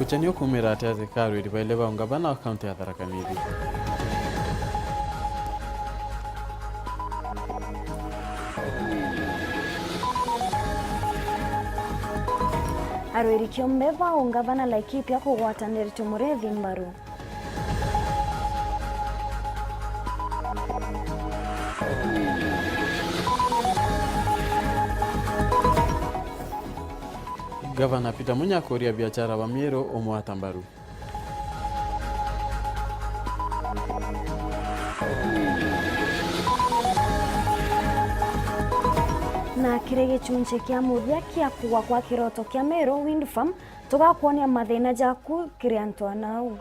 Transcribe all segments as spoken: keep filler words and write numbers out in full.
Ngucanio kuumira atia thika arwiri baili ba ungavana wa kaunti ya Tharaka Nithi? Arwiri kiumbe ba ungavana Laikipia kugwata Nderitu Murethi mbaru. Gavana Peter Munya akuria biachara ba Meru umwata mbaru. Na kiri gichunchi kia muthia kia kugwa kwa kiroto kia Meru Wind Farm, tugakwonia mathina jaku kiri antu anau.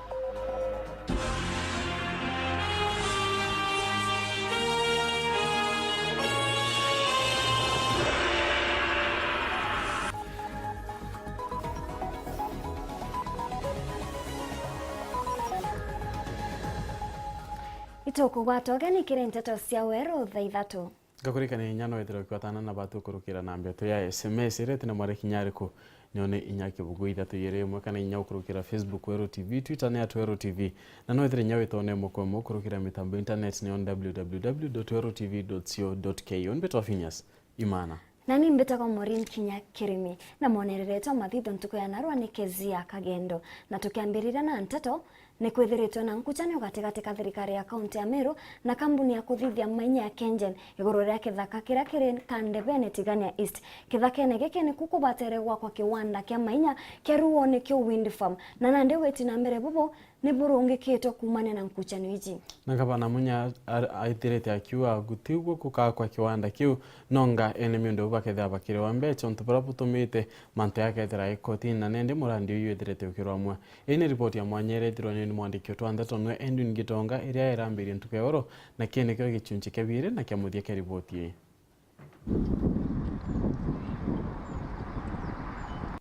Itukugwata ugeni kiri nteto cia weru thaa ithatu. Ngakurikania inya no withirwe ukiwatana na batu ukurukira namba yetu ya S M S iria iti na mwari kinya ariku. Nione inya kibugu ithatu igiri imwe kana inya ukurukira Facebook Weru T V, Twitter ni at Weru T V, na no withire inya witone moko mwe ukurukira mitambo internet ni on W W W dot weru T V dot co dot K E. Mbitwa Phineas Imana. Nani mbitagwa Maureen Kinya Kirimi, na monereretwa mathitho ntuku ya narua ni Kezia Kagendo, na tukiambiriria na nteto, ni kwithiritwe na nkuchanio gatigati ka thirikari ya kaunti ya Meru na kambuni ya kuthithia mainya ya KenGen iguru ria kithaka kiria kiri kandebene Tigania East. Kithakene giki niku kubatere gwakwa kiwanda kia mainya kia ruo nikio Wind Farm, na nandi witi na mbere bubu ni burungikitwe kuumania na nkuchanio iji. Na Gavana Munya ar-, aithirite akiuga gutiguo gukakwa kiwanda kiu, nonga ene miundo iu bakethira bakiriwa mbecha untu buria butumite mantu yakethira ikotini, na nendi murandi uyu withirite ukirwamua. Ii ni ripoti ya mwanya iria ithirwa ni mwandiki wetu wa ndeto nwe Edwin Gitonga iria irambirie ntuku ya oro, na kii nikio gichunchi kia biiri na kia muthia kia ripoti ii.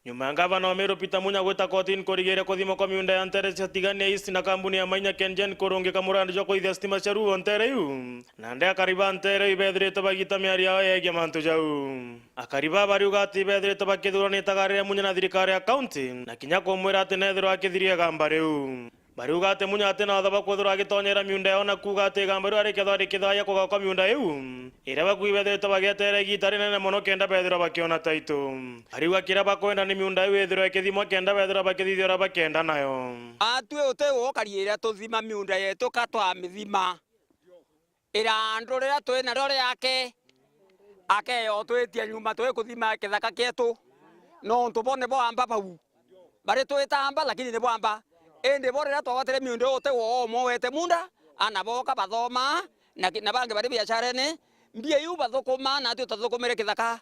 Nyuma ya ngavana wa Meru Peter Munya gwita kotini kurigiria kuthimwa kwa miunda ya ntere cia Tigania East na kambuni ya mainya KenGen kurungika murandi jwa kuithia stima cia ruo ntere iu, nandi akari ba ntere iu ibethirite bagita miario yao yegie mantu jau. Akari baa bariuga ati ibethirite bakithuranite gari ria Munya na thirikari ya kaunti, na kinya kumwira ati neethirwa akithiria igamba riu. Bariuga ati Munya ati na watho bwa kwithirwa agitonyera miunda yao, na kuuga ati igamba riu arikethwa rikithaya kugakwa miunda iu, iria bakuui bethirite bagieteera igiita rinene mono kenda bethirwa bakiona taito. Ariuga kiria bakwenda ni miunda iu ithirwe ikithimwa kenda bethirwa bakithithia uria bakenda nayo. Atwi uti ukari iria tuthima miunda yetu ka twamithima. Irandu riria twi nario riake, akeya utwitia nyuma twikuthima kithaka kietu, nontu bo nibo amba bau. Bari twita amba, lakini nibo amba. Indi bo riria twagwatire miundi uti wo umwe wete munda, ana boka bathoma, na ki-, na bangi bari biasharene, mbia iu bathukuma, na ati utathukumire kithaka,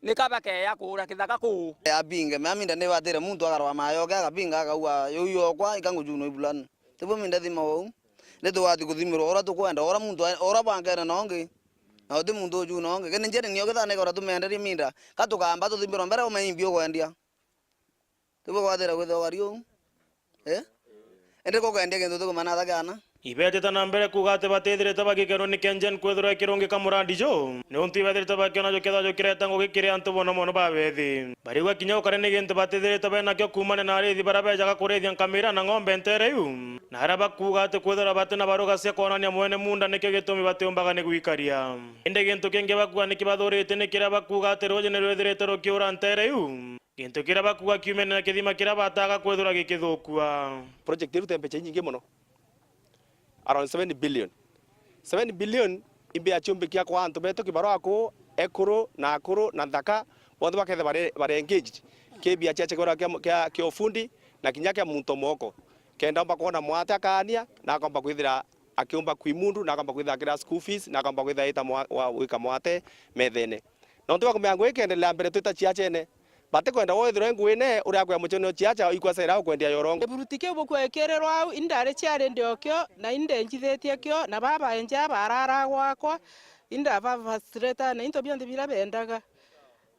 nika bakeya kuura kithaka kuu. Abinge, mea minda nibatire muntu akarwa mayoke, akabinga, akauga, "Yu yokwa, ika ngujunwa ibulani." Tibo minda thima wau. Ni tugati kuthimirwa uria tukwenda, uria muntu a-, uria bwangene na ungi, na uti muntu ujuna ungi. Kini njene nio kithane kora tumenderie minda, ka tukamba tuthimirwa mbere ume imbi ukwendia. Tibu kwathira kwithirwa gari uu. Eh? Indi kukendia kintu tukumana atha kiana. Ibetite na mbere kuuga ati batithirite bagikenwa ni KenGen kwithirwa ikirungika murandi juu, niuntu ibethirite bakiona jukethirwa jukireta ngugi kiri antu mono mono babethi. Bariuga kinya ukari ni gintu batithirite benakio kuumania na ariithi baria bejaga kuriithia nkamira na ng'ombe ntere iu, na aria bakuuga ati kwithirwa bati na baruga cia kwonania mwene munda nikio gitumi batiumbaga ni gwikaria. Indi gintu kingi bakuuga ni kibathuritie ni kiria bakuuga ati ruuji ni rwithirite rukiura ntere iu, gintu kiria bakuuga kiumene na kithima kiria bataga kwithirwa gikithukua. Project iru temperature inyingi mono. Around seven billion. Seven billion i mbia ciumbikia kwa antu betu kibarua kuu, ekuru na akuru na nthaka, bonthe bakethe bare, bare engaged. Ki mbia cia chekora kia, kia, kia ufundi na kinya kia muntu moko. Kenda omba kwona mwate akaania, na akomba kwithira akiumba kwi mundu, na akomba kwithira akira school fees, na akomba kwithira aita mwa, wa, wika mwate methene. Nontu bwa kumenya ngugi ikendelea mbere twita chiachene, batikwenda withirwe nguine uria akwea muchene o chiacha ikwasera ukwendea yorongo. Kiburuti kiu bukwekirirwa au, indari ciari ndiokio, na indenjithitie kio, na baba enja barara gwakwa, indaba frustrate na into bionthe biria bendaga.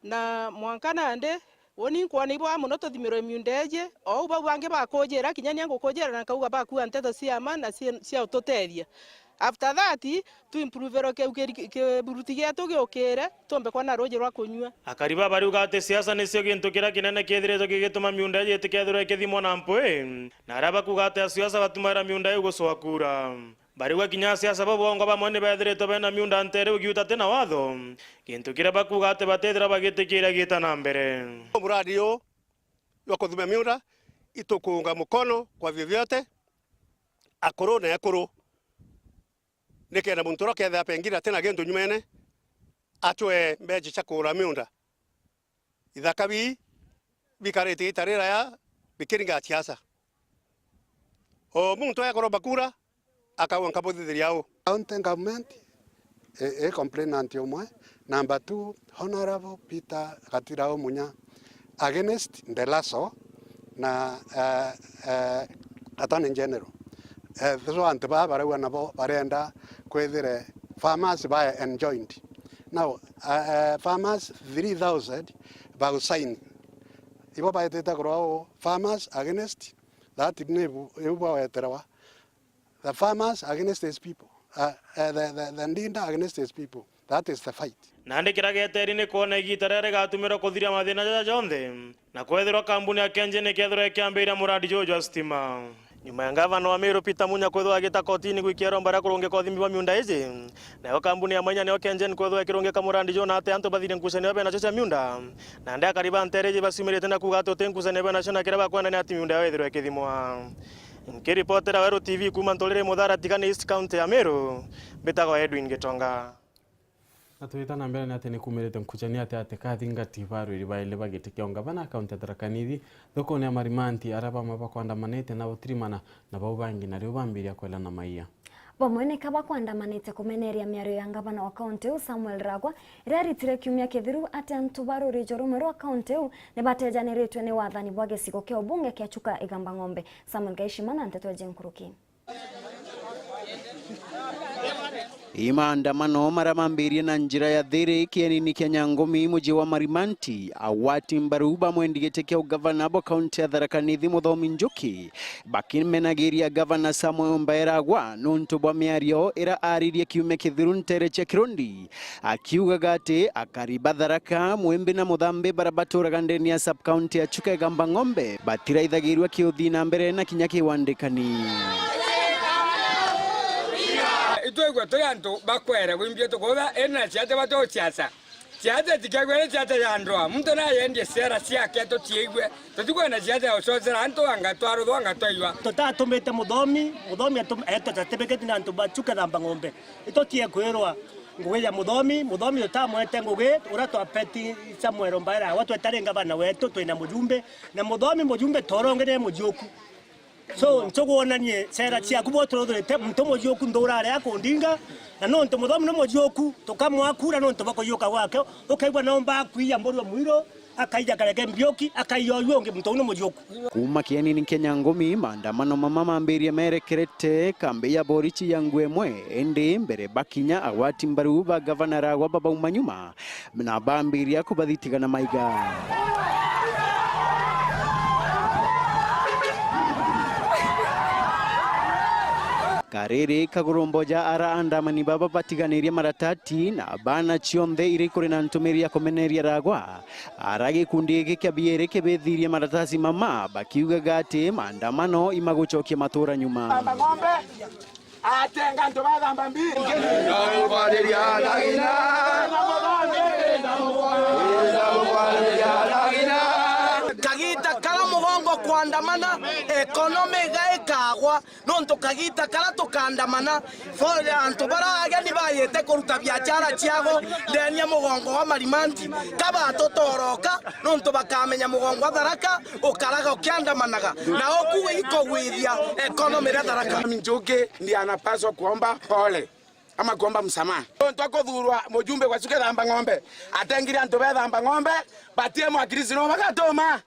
Na mwanka nandi, uni nkwona ibwa mono tuthimirwe miunda iji, ou bau bangi bakujira, kinya nia ngukujira na nkauga bakua nteto cia ma na cia, cia ututethia. After that, tu improverwe kiu kiri-, kiburuti gietu giukire, tuumbe kwona ruuji rwa kunyua. Akari baba bariuga ati siasa nicio gintu kiria kinene kithiritwe gigituma miunda iji itikethirwe ikithimwa na mpwi, na aria bakuuga ati asiasa batumaira miunda iu gucwa kura. Bariuga kinya asiasa bo bongwa bamwe ni beethiritwe bena miunda nteere ugiuta ti na watho, gintu kiria bakuuga ati batithira bagitikiria giita na mbere. Muradi uyu jwa kuthima miunda, itukuunga mukono kwa vyovyote, akuru na ekuru. Nikenda muntu uria ukethira pengine atina gintu nyumene, acwe mbeecha cia kugura miunda. Ithaka bii bikarite ita riraya bikiringa siasa. O muntu ekoromba kura, akauga nkabuthithiria uu. County government i, i complainant umwe. Number two, Honorable Peter Gatirau Munya against Ndelaso na, eh, eh, Attorney General. Eh, so antu baa barauga nabo barenda kwithire farmers ba enjoined. Now, eh, eh, farmers three thousand bau sign. Ibo baitite kurwa uu, farmers against that ni bu-, ibu baweterewa. The farmers against these people. Uh, uh, the, the, the leader against these people. That is the fight. Nandi kiria geteri ni kwona igiita riria rigatumirwa kuthiria mathina jaja jonthe, na kwethirwa kambuni ya Kengen ikethirwa ikiambiria muradi juju jwa stima. Nyuma ya ngavana wa Meru Peter Munya kwithirwa agita kotini gwikia iromba ria kurungika uthimi bwa miunda iji, nayo kambuni ya Maina niyo Kengen kwithirwa ikirungika muradi juju na ati antu bathirie ngucanio benacio cia miunda, nandi akari ba nteere iji baciumirite na kuuga ati uti ngucanio benacio na kiria bakwenda ni ati miunda yao ithirwe ikithimwa. Nkiripotera Weru T V kuuma Nturiri Muthara Tigania East County ya Meru, mbitagwa Edwin Gitonga. Na twita na mbere ni ati ni kumirite nkucanio ati ati kathingati barwiri baili ba giti kia ungavana kaunti ya Tharaka Nithi, thokone ya Marimanti, aria bamwe bakwandamanite na butirimana na bau bangi nario bambiria kwelana maia. Bamwe ni ka bakwandamanite kumeneria miario ya ngavana wa kaunti iu Samuel Ragwa, iria aritire kiumia kithiru ati antu ba ruriji rumwe rwa kaunti iu ni batejaniritwe ni wathani bwa gicigo kia ubunge kia Chuka Igamba Ng'ombe. Samuel Gaishima na nteto iji nkuruki. Ii maandamano maria mambirie na njira ya thiri kienini kia Nyangumi, muji wa Marimanti, agwati mbaru ba mwendi giti kia ugavana bwa kaunti ya Tharaka Nithi Muthomi Njuki, bakimenagiria gavana Samuel Mbae Ragwa nuntu bwa miario iria aaririe kiumia kithiru nteere cia Kirundi, akiugaga ati akari ba Tharaka, Mwimbi na Muthambi baria baturaga ndene ya sub-county ya Chuka Igamba Ng'ombe batiraithagirua kiuthii na mbere na kinya kiwandikani. Itwigua turi antu bakwere gwimbia tukutha, indi na ciate bati o ciaca. Ciate tikegwere ciate ya ndwa. Muntu nayendie ciara ciake tutiigwe. Tutikwenda ciate ya ucocera antu anga twaruthwa anga twaiywa. Tutatumite Muthomi, Muthomi atum-, eetwa certificate ni antu ba Chuka Igamba Ng'ombe. Itutie kwirwa ngugi ya Muthomi, Muthomi tutamwete ngugi, uria twapeti Samuel Mbae Ragwa, tweta ri ngavana wetu, twina mujumbe, na Muthomi mujumbe toronge ni mujuku. So, ntukwonanie cera ciaku bwo turuthurite, muntu mujuku nthura aria akundinga, na nontu Muthomi ni mujuku, tukamwa kura nontu bwa kujuka gwake, ukaigua nomba kwiya mburu mwiru, akaija kareke mbiuki, akaija uyu ungi, muntu uu ni mujuku. Kuuma kienini kia Nyangumi, maandamano mama mambirie merekerete kambi ya borichi ya Nguemwe, indi mbere bakinya, agwati mbaru ba gavana Ragwa babauma nyuma na bambiria kubathitiga na maiga. Kariri kagurumboja ara andamani baba batiganirie maratati na bana cionthe iria ikuri na ntumiri ya kumeneria Ragwa. Ara gikundi giki kia biiri kibithirie maratasi mama, bakiugaga ati maandamano imagucokia matura nyuma. Thamba ng'ombe, atenga antu bathamba mbi. Kagita kara mugongo kwandamana, economy igaikagwa. Nontu kagita kara tukandamana, fo-, antu bara ageni bayite kuruta biachara ciago ndeni ya mugongo wa Marimanti, kabatutoroka, nontu bakamenya mugongo wa Tharaka ukaraga ukiandamanaga, na oku ikogwithia economy ria Tharaka. Mimi Njuki ndiye anapaswa kuomba pole ama kuomba msamaha. Nontu akuthurwa mujumbe gwa Chuka Igamba Ng'ombe, atengire antu bethamba ng'ombe, batie mwakirisi no bagatuma.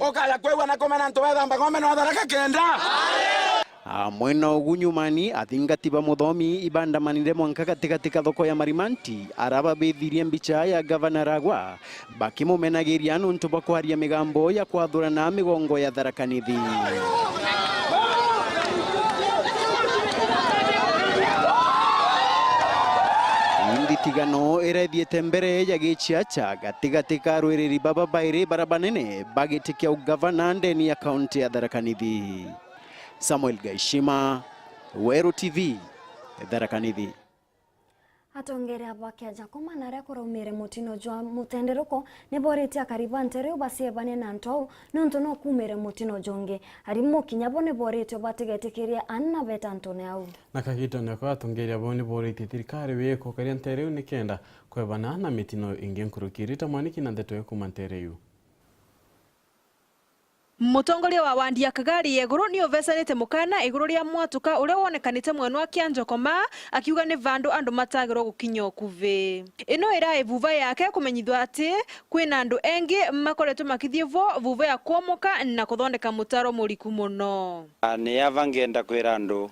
Ukaja kwigua na kumena antu bethamba ng'ombe no Tharaka kenda. Amwe na ugu nyumani, athingati ba Muthomi ibandamanire mwanka gatigati ka thoko ya Marimanti, ara babithirie mbicha ya gavana Ragwa, bakimumenagiria nontu bwa kwaria migambo ya kwathurana migongo ya Tharaka Nithi. Tigano iria ithiite mbere ya giciaca gatigati ka arwiriri baba bairi bara banene ba giti kia ugavana ndeni ya kaunti ya Tharaka Nithi. Samuel Gaishima, Weru T V, Tharaka Nithi. Atongeria ba Kiajakoma na aria kuraumire mutino jwa mutenderuko ni boritie akari ba ntere iu baciebanie na antu au, niuntu no kuumire mutino jungi. Arimu kinya bo ni boritie batigetikirie aana beta antune au. Na kagitone kau, atongeria bau ni boritie thirikari wikokeria ntere iu nikenda kwebana na mitino ingi nkuruki. Rita Mwaniki na ndeto ya kuuma ntere iu. Mutongoria wa wandi ya Kagari ya iguru ni uvecanite mukana iguru ria mwatuka uria wonekanite mwena wa Kianjokoma, akiuga ni vandu andu matagirwa gukinya ukuvi. Ino irai vuva yake kumenyithua ati kwina andu engi makoretwe makithie vo vuva ya kwomoka na kuthondeka mutaro muriku muno. Ni ava ngenda kwira andu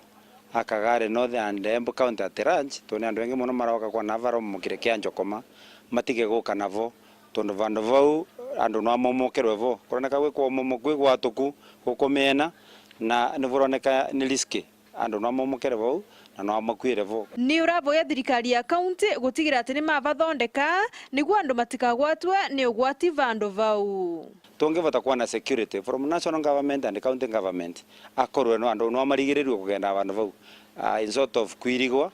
a Kagari North and Embu County at large, tontu ni andu engi muno maroka kwa nava romokire Kianjokoma, matige guka navo. Tondu vandu vau andu no amomokerwe vo. Kuroneka gwi kwomomoku, gwi gwatuku, gukumiena, na ni buroneka ni riski. Andu no amomokere vau, na no amakuire vo. Ni uravoya thirikari ya kaunti gutigira ati ni mavathondeka, niguo andu matikagwatwe ni ugwati vandu vau. Tungivota kuona security from national government and county government, akorwe no andu no amarigirirue kugenda vandu vau, ah, in sort of kwirigwa,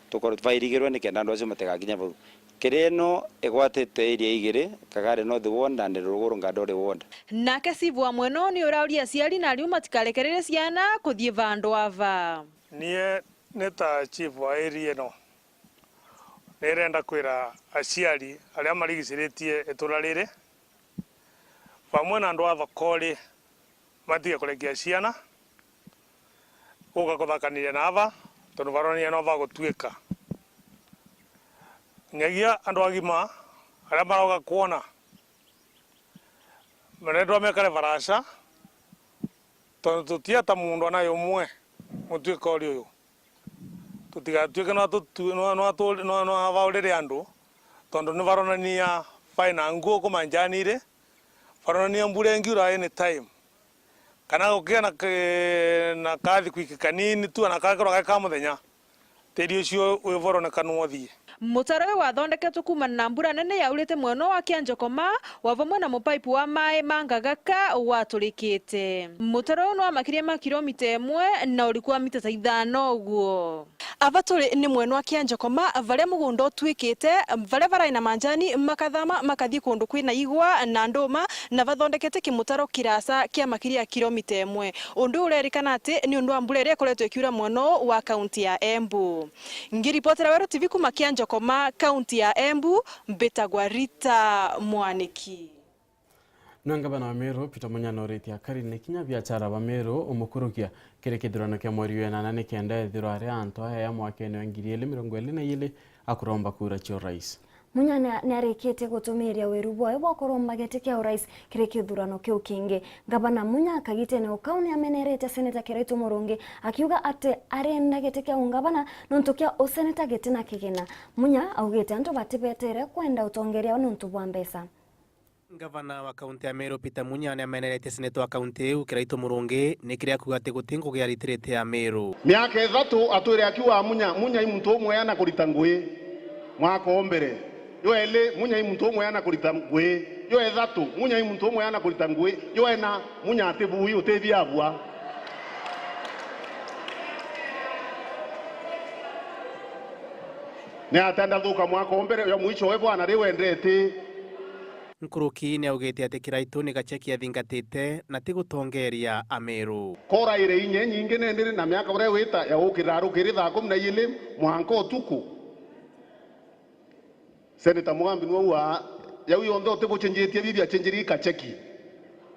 tukorwe twairigirwe nikenda andu acio matigakinya vau. Kiria ino igwatite area igiri, Kagari North Ward and Ruguru Ngandori Ward. Nake Steve wa mwena uu ni urauria aciari na arimu matikarekererie ciana kuthii vandu ava. Nie ni ta chief wa area ino, nirenda kwira aciari aria marigiciritie itura riri, vamwe na andu a thokori, matige kurekia ciana guka kuthakaniria na ava, tondu baronania no bagutuika. Nyagia andu agima aria maroka kwona, marendwa mekare baraca, tondu tutiata mundu anayo umwe mutuika uri uyu. Tutigatuike no atutu-, no, no atu-, no, no abaurire andu, tondu ni baronania bai na nguo ku manjanire, baronania mbura ingiura any time. Kana gukia na ke-, na kathi kwiki kanini tu, ana kakorwa gai ka muthenya, tiri ucio wi boroneka nu uthii. Mutaro uyu wathondeketwe kuumana na mbura nene yaurite mwena wa Kianjokoma, wa vamwe na mupaipu wa maai ma Ngagaka waturikite. Mutaro uyu ni wa makiria ma kilomita imwe na uriku wa mita ta ithano uguo. Ava turi ni mwena wa Kianjokoma, varia mugunda utuikite, varia barai na manjani makathama makathii kundu kwina igwa na nduma, na bathondekete kimutaro kirasa kia makiria ya kilomita imwe. Undu uyu urerikana ati ni undu wa mbura iria ikoretwe ikiura mwena uu wa kaunti ya Embu. Ngiripotera Weru T V kuuma Kianjokoma, kaunti ya Embu, mbitagwa Rita Mwaniki. Nwe ngavana wa Meru, Peter Munya, noritie akari ni kinya biachara ba Meru umukurukia kiri kithurano kia mweri wa inana nikenda ethirwa ari antu aya ya mwakene wa ngiri igiri mirongo iri na igiri akuromba kura cia urais. Munya ni, ni arikitie gutumiria wiru bwawe bwa kuromba giti kia urais kiri kithurano kiu kingi. Ngavana Munya kagitene o kau ni amenerete Seneta Kiraitu Murungi akiuga ati arenda giti kia ungavana nontu kia useneta giti na kigina. Munya augite antu batibetere kwenda utongeria nontu bwa mbeca. Ngavana wa kaunti ya Meru Peter Munya ni ameneretie seneta wa kaunti iu Kiraitu Murungi ni kiria akuuga ati guti ngugi aritirite Ameru. Miaka ithatu atwire akiuga, Munya, Munya i muntu umwe ana kurita ngui. Mwaka o mbere. Yo eli, Munya i muntu umwe ana kurita ngui. Yo ithatu, Munya i muntu umwe ana kurita ngui. Yo ina, Munya ati bui, utithia abua. Ni atenda thuka mwaka o mbere, yo mwisho we bwana riu endete. Nkuruki ni augite ati Kiraitu ni gacheki athingatite na ti gutongeria Ameru. Kora iri inya inyingi nendiri na miaka uria wita ya gukirira rukiri thaa kumi na igiri mwanka utuku. Seneta Mugambi niwe auga, yau yonthe utibucenjetie bibi acenjerie kacheki.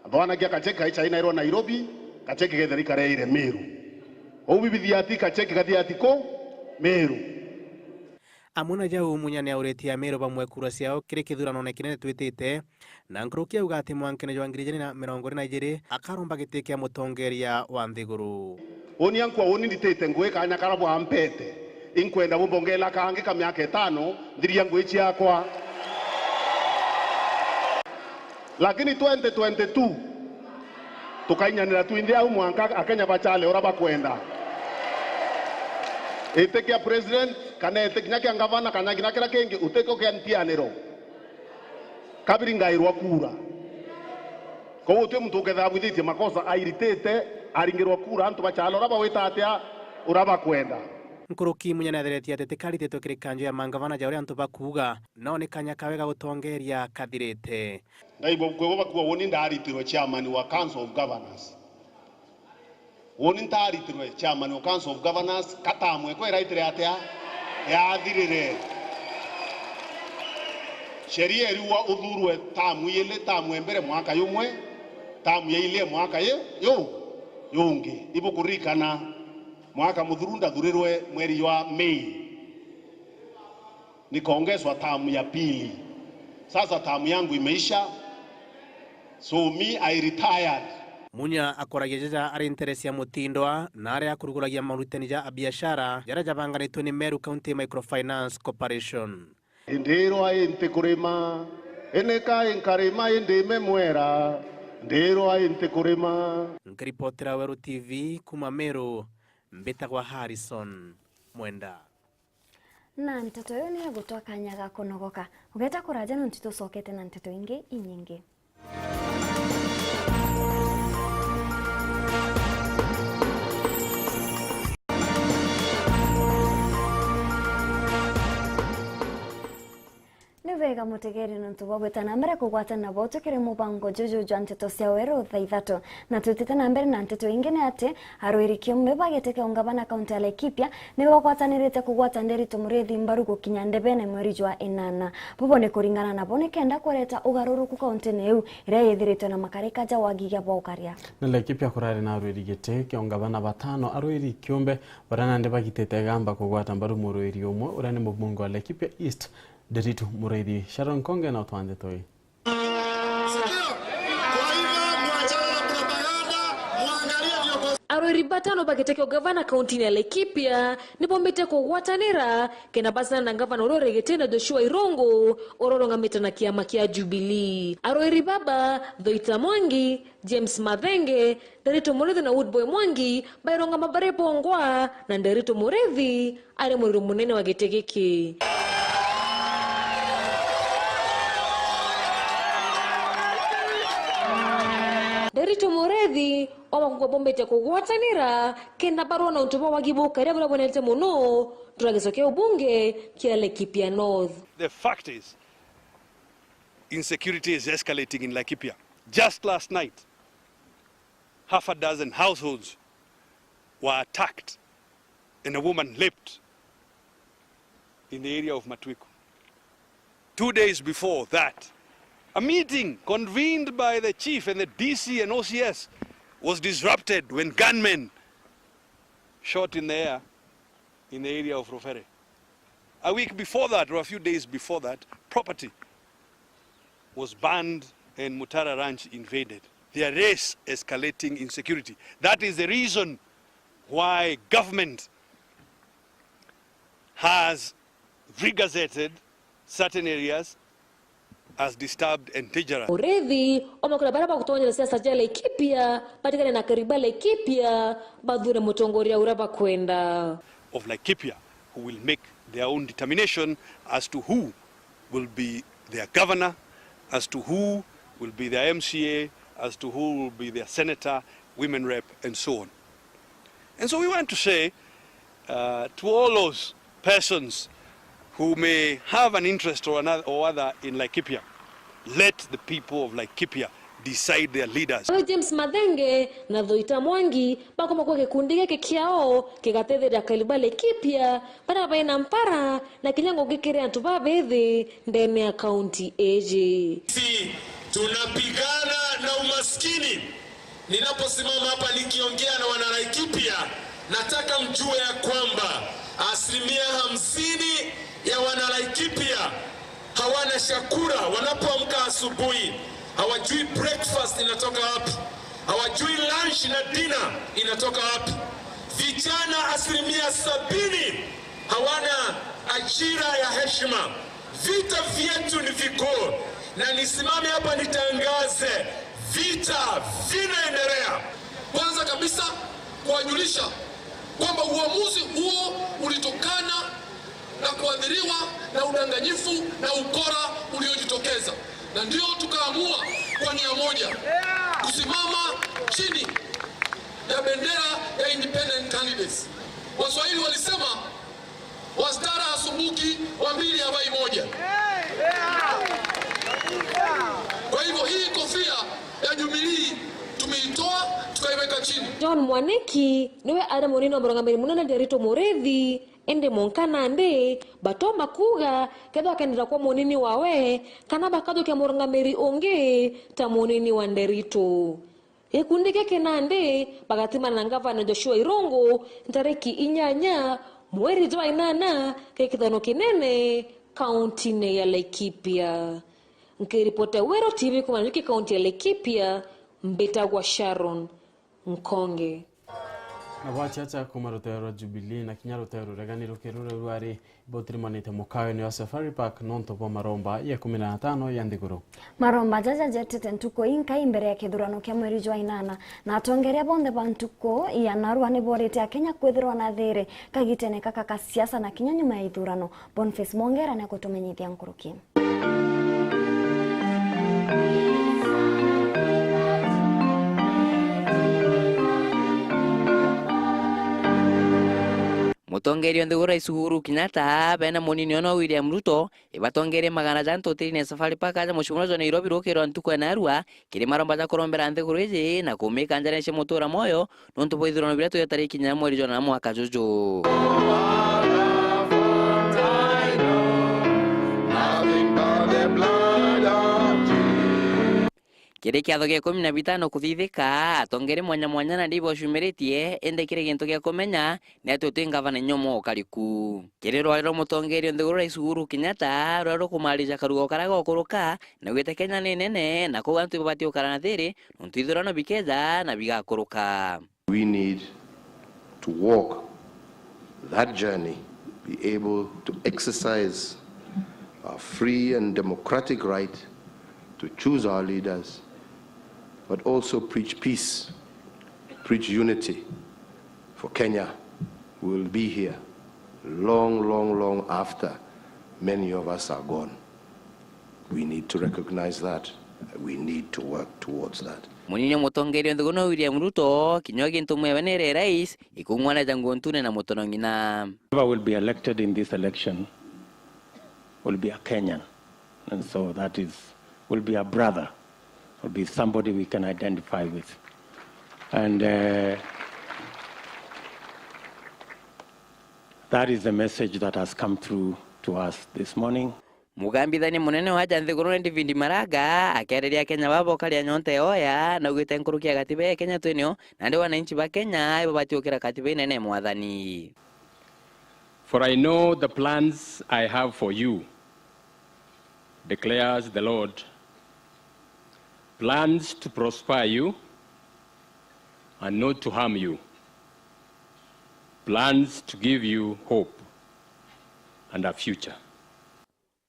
Athwanagia kacheki kaicha inairwa Nairobi, kacheki kethira ikareire Meru. Ou bibi thiati kacheki kathiati ku? Meru. Amwe na jau, Munya ni auritie Ameru bamwe kura ciao kiri kithuranone kinene twitite, na nkuruki auga ati mwankene jwa ngiri ijiri na mirongo iri na ijiri akaromba giti kia mutongeria wa nthiguru. Uni ankwa uni nditite ngui kanya kara bwampete, inkwenda bumbongela kangi ka miaka itano nthiria ngui ciakwa. Lakini twenty twenty-two tukainyanira twinthe au mwanka Akenya bachale uria bakwenda. Itikia president, Kana ete kinya kia ngavana, kana kinya kiria kingi, utikio kia ntianiro. Kabiri ngairwa kura. Kou uti muntu ukethira abwithitie makosa, airitite, aringirwa kura, antu bachala uria bawita atia, uria bakwenda. Nkuruki Munya niatheretie ati tikaritetwe kiri kanju ya mangavana ja uria antu bakuuga, no ni kanya kawe ga gutongeria kathirite. Ndaigua kwigwa bakua, uuni ndaritirwe chairman wa Council of Governors. Uuni ntaritirwe chairman wa Council of Governors, ka tamu ekwa iraitire atia? Yathirire. Sheria iriuga uthurwe tamu iili, tamu ya mbere mwaka yumwe, tamu ya iili mwaka yi-, yu-, yungi. Ibukuririkana mwaka muthuru ndathurirwe mweri jwa Mei. Nikaongezwa tamu ya pili. Sasa tamu yangu imeisha. So me, I retired. Munya akoragia jaja ari ntere cia mutindwa na aria akuruguragia maurutani ja biashara jaria jabanganitwe ni Meru County Microfinance Corporation. Ndirwa inti kurima, ineka inkarima indime mwera, ndirwa inti kurima. Nkiripotera Weru T V kuma Meru, mbitagwa Harrison Mwenda. Na nteto iu ni igutwa kanya ga kunogoka. Ugeta kuraja nontu tucokete na nteto ingi inyingi. Ni bwega mutegeri nontu bwa gwita na mbere kugwatana bwetu kiri mubango juju jwa nteto cia Weru thaa ithatu. Na twitite na mbere na nteto ingi ni ati, arwiri kiumbe ba giti kia ungavana kaunti ya Laikipia ni bagwatanirite kugwata Nderitu Muriithi mbaru gukinya ndebene mweri jwa inana. Bubu ni kuringana nabo ni kenda kureta ugaruruku kauntine iu iria yithiritwe na makarika ja wagi gia bwa ukaria. Na Laikipia kurari na arwiri giti kia ungavana batano, arwiri kiumbe baria nandi bagitite igamba kugwata mbaru murwiri umwe uria ni mubunge wa Laikipia East, Nderitu Muriithi. Sharon Konge na utwanje toi. Arwiri batano ba giti kia ugavana kauntine ya Laikipia ni bombite kugwatanira kenda bacana na ngavana uria uri gitine Joshua Irungu uria urungamite na kiama kia Jubilee. Arwiri baba, Thoita Mwangi, James Mathenge, Nderitu Muriithi na Woodboy Mwangi bairungama bari bongwa, na Nderitu Muriithi ari muriro munene wa giti giki. Nderitu Muriithi omakugwa bombite kugwatanira kenda barua na untu bwa wagi bukaria buria bwenete muno ntura gico kia ubunge kia Laikipia North. The fact is, insecurity is escalating in Laikipia. Just last night, half a dozen households were attacked and a woman leapt in the area of Matwiku. Two days before that, a meeting convened by the chief and the D C and O C S was disrupted when gunmen shot in the air in the area of Rufere. A week before that, or a few days before that, property was burned and Mutara Ranch invaded. There is escalating insecurity. That is the reason why government has regazetted certain areas as disturbed and dangerous. Muriithi omakura baria bagutonyera siasa cia Laikipia batigane na kariba Laikipia, bathure mutongoria uria bakwenda. Of Laikipia who will make their own determination as to who will be their governor, as to who will be their M C A, as to who will be their senator, women rep, and so on. And so we want to say, uh, to all those persons who may have an interest or another or other in Laikipia, let the people of Laikipia decide their leaders. Uyu James Mathenge na Thoita Mwangi bakoma kwa gikundi giki kiao kigatetheria kariba Laikipia baria baina mpara na kinya ngugi kiri antu babithi ndene ya kaunti iji. Si tunapigana na umaskini. Ninaposimama hapa nikiongea na Wanalaikipia, nataka mjue ya kwamba asilimia hamsini ya Wanalaikipia hawana chakula. Wanapoamka asubuhi, hawajui breakfast inatoka wapi, hawajui lunch na dinner inatoka wapi. Vijana asilimia sabini hawana ajira ya heshima. Vita vyetu ni vikuu, na nisimame hapa nitangaze, vita vinaendelea. Kwanza kabisa, kuwajulisha kwamba uamuzi huo ulitokana na kuathiriwa na udanganyifu na ukora uliojitokeza, na ndio tukaamua kwa nia moja kusimama chini ya bendera ya independent candidates. Waswahili walisema, "Wa stara hasumbuki, wa mbili habai moja." Kwa hivyo hii kofia ya Jubilee tumeitoa, tukaiweka chini. John Mwaniki niwe ari munini wa murungamiri munene Nderitu Murithi, indi mwanka nandi batomba kuuga kethira bakendera kwa munini wawe kana bakathukia murungamiri ungi ta munini wa Nderitu. Gikundi giki nandi bagatimana na ngavana Joshua Irungu ntariki inyanya mweri jwa inana kiri kithurano kinene kauntine ya Laikipia. Nkiripota Weru T V kuuma Nanyuki, kaunti ya Laikipia, mbitagwa Sharon Nkonge. Na bwachacha kuuma ruteere rwa Jubilee na kinya ruteere ruregani rukiru ruu rwari butirimanite mukaweni wa Safari Park nontu bwa maromba ya ikumi na atano ya nthiguru. Maromba jaja jetite ntuku inkai mbere ya kithurano kia mweri jwa inana, na atongeria bonthe ba ntuku ya narua ni borite Akenya kwithirwa na thiri kagitene kaka ka siasa na kinya nyuma ya ithurano. Boniface Mwongera ni akutumenyithia nkuruki. Mutongeria o nthiguru Rais Uhuru Kenyatta, bena munini ono William Ruto, ibatongerie magana ja antu hotelini ya Safari Park aja mucii munene jwa Nairobi rukiri rwa ntuku ya narua, kiri maromba ja kurombera nthiguru iji na kumika njara cia mutura mwoyo, nontu bwa ithurano biria tuja tariki inya mweri jwa na mwaka juju. Kiri kiatho gia ikumi na bitano kuthithika, atongeria mwanya mwanya nandi ibocumiritie, indi kiri gintu gia kumenya ni ati uti ngavana inya umwe ukariku. Kiri rwari rwa mutongeria o nthiguru Rais Uhuru Kenyatta, ruria rukumarija karugo karia gokuruka, na gwite Kenya ni nene, na kou antu ibabati gukara na thiri, nontu ithurano bikeja na bigakuruka. We need to walk that journey, be able to exercise our free and democratic right to choose our leaders, but also preach peace, preach unity for Kenya. We will be here long, long, long after many of us are gone. We need to recognize that. We need to work towards that. Munini o mutongeria o nthiguru William Ruto, kinya gintu mwewe nere rais, ikung'wana ja nguo ntune na mutono ng'ina. Whoever will be elected in this election will be a Kenyan. And so that is, will be a brother, will be somebody we can identify with. And, uh, that is the message that has come through to us this morning. Mugambithania munene wa aja nthigurune David Maraga akiariria Akenya baba ukaria nyonta ya oya, na augite nkuruki ya gatiba ya Kenya twinio, nandi wananchi ba Kenya ibabati gukira katiba inene mwathani. For I know the plans I have for you, declares the Lord, plans to prosper you and not to harm you, plans to give you hope and a future.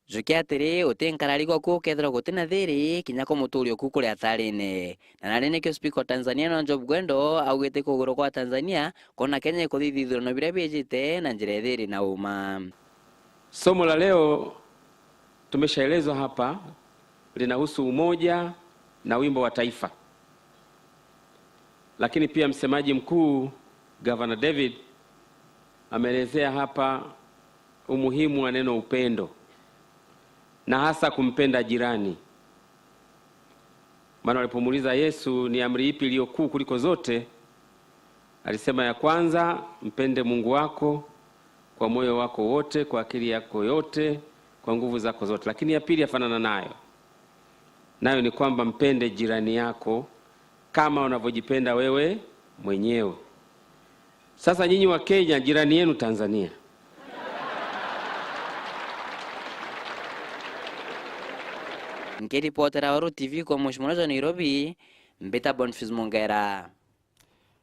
Jukia atiri, uti nkarari gwaku ukethirwa guti na thiri, kinya kumuturi oku kuri atarine. Na nari nikio Speaker wa Tanzania no Job Gwendo augite kugurwa kwa Tanzania, kona Kenya ikuthithia ithurano biria biijite na njira ya thiri na uma. Somo la leo tumeshaelezwa hapa linahusu umoja na wimbo wa taifa. Lakini pia msemaji mkuu, Governor David, ameelezea hapa umuhimu wa neno upendo, na hasa kumpenda jirani. Maana walipomuuliza Yesu, "Ni amri ipi iliyo kuu kuliko zote?" Alisema, "Ya kwanza, mpende Mungu wako kwa moyo wako wote, kwa akili yako yote, kwa nguvu zako zote." Lakini ya pili yafanana nayo, nayo ni kwamba mpende jirani yako kama unavyojipenda wewe mwenyewe. Sasa nyinyi wa Kenya, jirani yenu Tanzania. Nkiripotera Weru T V kwa mucii munene jwa Nairobi, mbita Boniface Mongera.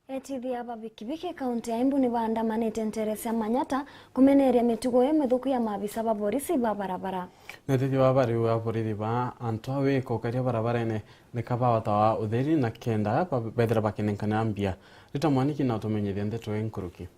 Etiithia ba bikibiki kaunti ya Embu ni baandamanite nteere cia Manyata kumeneria mitugo imithuku ya maabisa ba borisi ba barabara. Na etiithia ba bariu a borithi ba antu a wiko ukaria barabarene ni kabawatawa utheri na kenda ba-, bethira bakinenkanira mbia. Rita Mwaniki na utumenyithia ndeto ii nkuruki.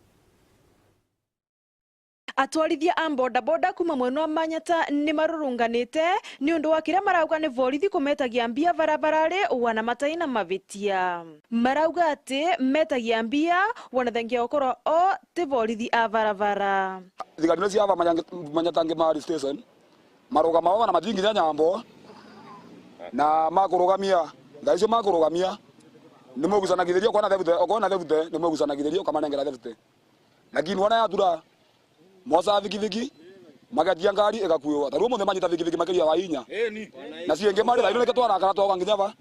Atwarithia a bodaboda kuma mwena wa Manyata ni marurunganite ni undu wa kiria marauga ni borithi kumetagia mbia barabara ri wana matai na mabitia. Marauga ati metagia mbia wana thengia gukorwa o ti borithi a barabara. Thigari ni ciava Manyang-, Manyata Ngimari Station, marugama wao na mathingi nya nyambo, na makurugamia, thaa icio makurugamia, ni mugucanagithiria, ukona thebute, ukona thebute, ni mugucanagithiria, ukamanengera thebute. Lakini wana yatura, mosa bikibiki, magetia ngari igakuiwa. Taru munthe manyita bikibiki makiria wa inya. Na ciengi mari thaino nike twarakara twaga nginya ba.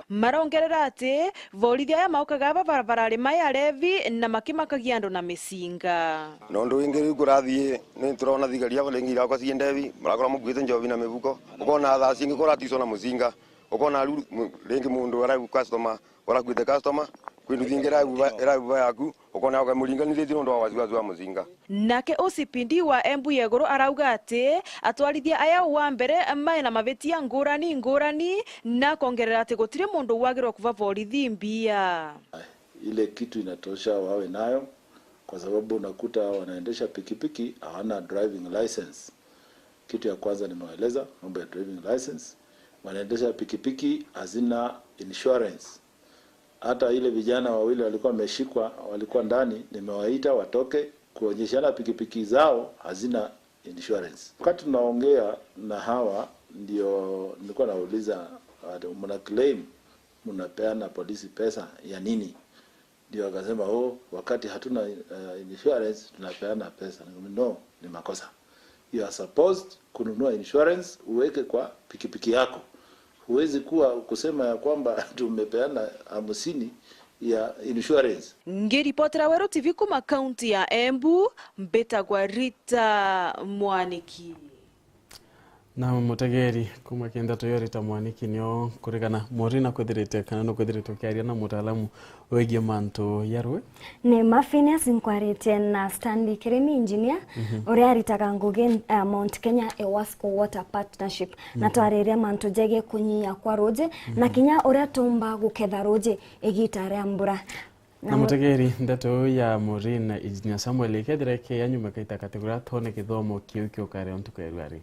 Marongerera ati borithi aya maukaga aba barabarari mai arevi na makimakagia andu na micinga. Na undu wingi riu kurathii, ni turona thigari aba ringi irakwa cii ndevi, marakora mukuite njovi na mibuko. Ukona thaa cingi kuraticwa na mucinga. Ukona riu mu-, ringi mundu arau customer, urakuite customer, kwi nduthi ingi irauga, irauga yaku, ukona ukamuringaniritie nontu wa wasiwasi wa mucinga. Nake O C P D wa Embu ya iguru arauga ati atwarithia aya wa mbere mai na mabitia ngurani ngurani, na akongerera ati gutiri mundu wagirwa kuba borithi mbia. Ile kitu inatosha wawe nayo, kwa sababu unakuta wanaendesha pikipiki hawana driving license. Kitu ya kwanza nimewaeleza mambo ya driving license. Wanaendesha pikipiki hazina insurance. Hata ile vijana wawili walikuwa wameshikwa, walikuwa ndani, nimewaita watoke kuonyeshana pikipiki zao hazina insurance. Wakati tunaongea na hawa, ndio nilikuwa nauliza, ati, "Mna claim mnapeana polisi pesa ya nini?" Ndio akasema, "Oh, wakati hatuna, eh, insurance, tunapeana pesa." Nikamwambia, "No, ni makosa. You are supposed kununua insurance uweke kwa pikipiki yako. Huwezi kuwa kusema ya kwamba tumepeana hamsini ya insurance." Ngiripotera Weru T V kuma kaunti ya Embu, mbitagwa Rita Mwaniki. Na mutegeri kuma kenda tuyorita Mwaniki nio kurigana Morina kwithirite kana nukwithirite ukiaria na mutaalamu wigie mantu ya rui. Ni ma Phineas nkwaritie na Stanley Kirimi, engineer, uria aritaga ngugi, eh, Mount Kenya Ewasco Water Partnership. Na twariria mantu jegie kunyia kwa ruji, na kinya uria tumba guketha ruji igita ria mbura. Na mutegeri, ndeto ya Morina, Engineer Samuel, ikethira ikiya nyuma kaita kategura twone kithomo kiu kiukare untu kairua ri.